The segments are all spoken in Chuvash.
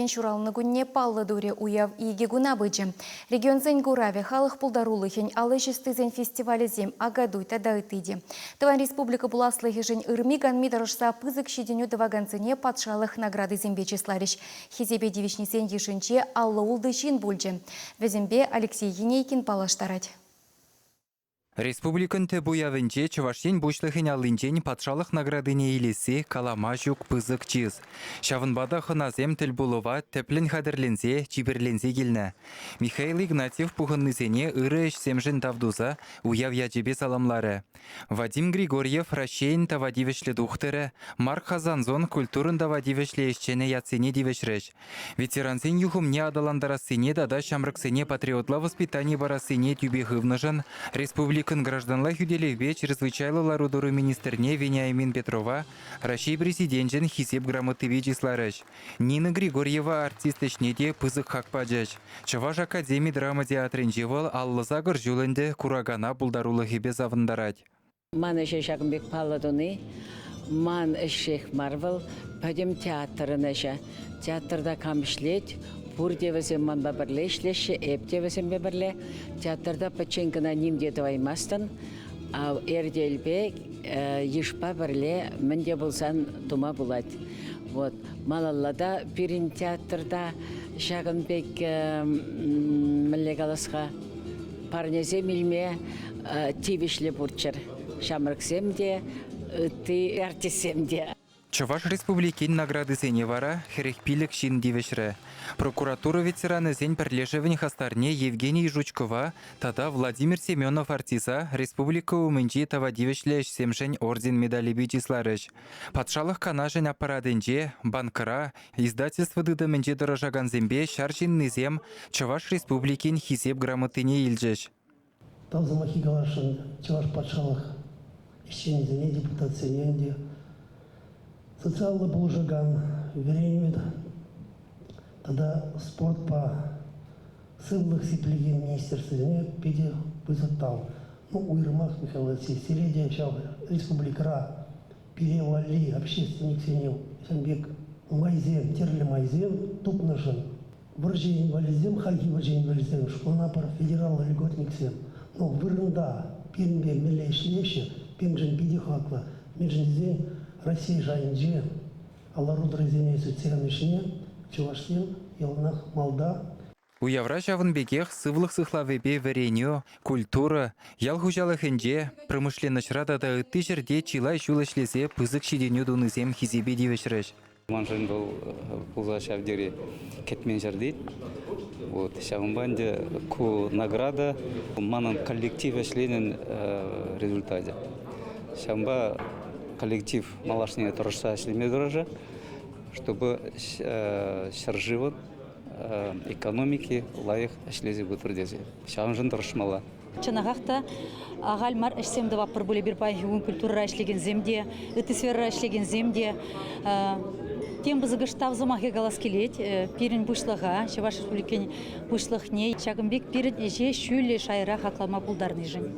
Ҫуралнӑ кунне паллӑ турӗ уяв икӗ куна пычӗ. Регионсен куравӗ, халӑх пултарулӑхӗн, ал ӗҫ ӑстисен фестивалӗсем, Акатуй тата ытти те. Тӑван республика пуласлӑхӗшӗн ырми-канми тӑрӑшса пысӑк ҫитӗнӳ тӑвакансене патшалӑх наградисемпе чысларӗҫ. Хисепе тивӗҫнисен йышӗнче 56 ҫын пулчӗ. Вӗсемпе Алексей Енейкин паллаштарать. Республикӑн тӗп уявӗнче Чӑваш Ен Пуҫлӑхӗн аллинчен патшалӑх наградине илесси калама ҫук пысӑк чыс. Ҫавӑнпа та хӑнасем тӗлпулӑва тӗплӗн хатӗрленсе, чиперленсе килнӗ. Михаил Игнатьев пухӑннисене ырӑ ӗҫсемшӗн тав туса уяв ячӗпе саламларӗ. Вадим Григорьев Раҫҫейӗн тава тивӗҫлӗ тухтӑрӗ, Марк Хазанзон культурӑн тава тивӗҫлӗ ӗҫченӗ ятсене тивӗҫрӗҫ. Ветерансен юхӑмне аталантарассине тата ҫамрӑксене патриотла воспитани парассине тӳпе хывнӑшӑн республикӑн гражданла хӳтӗлевпе чрезвычайлӑ лару-тӑру министрне Вениамин Петрова Раҫҫей Президенчӗн Хисеп грамотипе чысларӗҫ. Нина Григорьева артист ӗҫне те пысӑк хак пачӗҫ. Чӑваш академи драма театрӗнче вӑл 58 ҫул ӗнтӗ куракана пултарулӑхӗпе савӑнтарать. Ман ӗҫе ҫакӑн пек паллӑ туни ман ӗҫех мар вӑл, пӗтӗм театрӑн ӗҫӗ. Театрта кам ӗҫлет, пурте вӗсем манпа пӗрле ӗҫлеҫҫӗ, эп те вӗсемпе пӗрле. Театрта пӗччен кӑна ним те тӑваймастӑн. Эртелпе, йышпа пӗрле мӗн те пулсан тума пулать. Вот. Малалла та пирӗн театрта ҫакӑн пек, мӗнле калас-ха, парнесем илме тивӗҫлӗ пурччӑр ҫамрӑксем те, ытти артистсем те. Чӑваш Республикин наградисене вара 45 ҫын тивӗҫрӗ. Прокуратура ветеранӗсен пӗрлешӗвӗн хастарне Евгений Жучкова тата Владимир Семенов артиста республика умӗнчи тава тивӗҫлӗ ӗҫсемшӗн орден медалӗпе чысларӗҫ. Патшалӑх Канашӗн аппаратӗнче, банкра, Издательство тытӑмӗнче тӑрӑшакансемпе ҫар ҫыннисем Чӑваш Республикин Хисеп грамотине илчӗҫ. Тав сӑмаххи каласшӑн Чӑваш патшалӑх ӗҫченӗсене, депутатсене ӗнтӗ. Социаллӑ пулӑшакан, вӗренӳ тата спортпа сывлӑх сиплекен министерствӑсене питӗ пысӑк тав. Ну, уйрӑмах, Михаил Васильевич, сире те ҫав республикӑра пире валли общественниксене ҫавӑн пек майсем, тӗрлӗ майсем тупнӑшӑн вӑрҫӑ инвалидсем, хальхи вӑрҫӑ инвалидсем, шкулна пӗр федераллӑ льготниксем, но вырӑнта пирӗнпе мӗнле ӗҫлеҫҫӗ, пирӗншӗн питӗ хаклӑ. Мӗншӗн тесен Россия шайӗнче лару-тӑрусене сӳтсе янӑ ӗҫне чӑвашсем яланах малта. Уявра ҫавӑн пекех сывлӑх сыхлавӗпе вӗренӳ, культура, ял хуҫалӑхӗнче, промышленноҫра тата ытти ҫӗрте чылай ҫул ӗҫлесе пысӑк ҫитӗнӳ тунисем хисепе тивӗҫрӗҫ. Маншӑн вӑл пулса ҫав тери кӗтмен ҫӗртен. Вот, ҫавӑнпа ӗнтӗ ку награда манӑн коллектив ӗҫленин результачӗ. Ҫавӑнпа коллектив малашне тӑрӑшса ӗҫлеме тӑрӑшӗ, чтобы ҫӗршывӑн экономики лайӑх ӗҫлесе пытӑр тесе. Ҫавӑншӑн тӑрӑшмалла. Чӑнахах та ахаль мар ӗҫсем тӑватпӑр пуль эпир паянхи кун культурӑра ӗҫлекенсем те, ытти сферӑра ӗҫлекенсем те. Тем пысӑкӑш тав сӑмахӗ калас килет пирӗн пуҫлӑха, Чӑваш Республикин Пуҫлӑхне ҫакӑн пек пирӗн ӗҫе ҫӳллӗ шайра хаклама пултарнишӗн.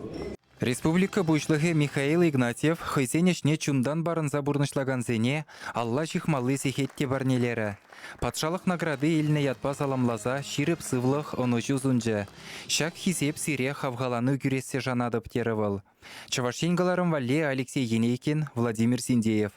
Республика Пуҫлӑхӗ Михаил Игнатьев хӑйсен ӗҫне чунтан парӑнса пурнӑҫлакансене алла ҫыхмалли сехет те парнелерӗ. Патшалӑх награди илнӗ ятпа саламласа ҫирӗп сывлӑх, ӑнӑҫу сунчӗ. Ҫак хисеп сире хавхалану кӳрессе шанатӑп, терӗ вӑл. Чӑваш Ен кӑларӑм валли Алексей Енейкин, Владимир Синдеев.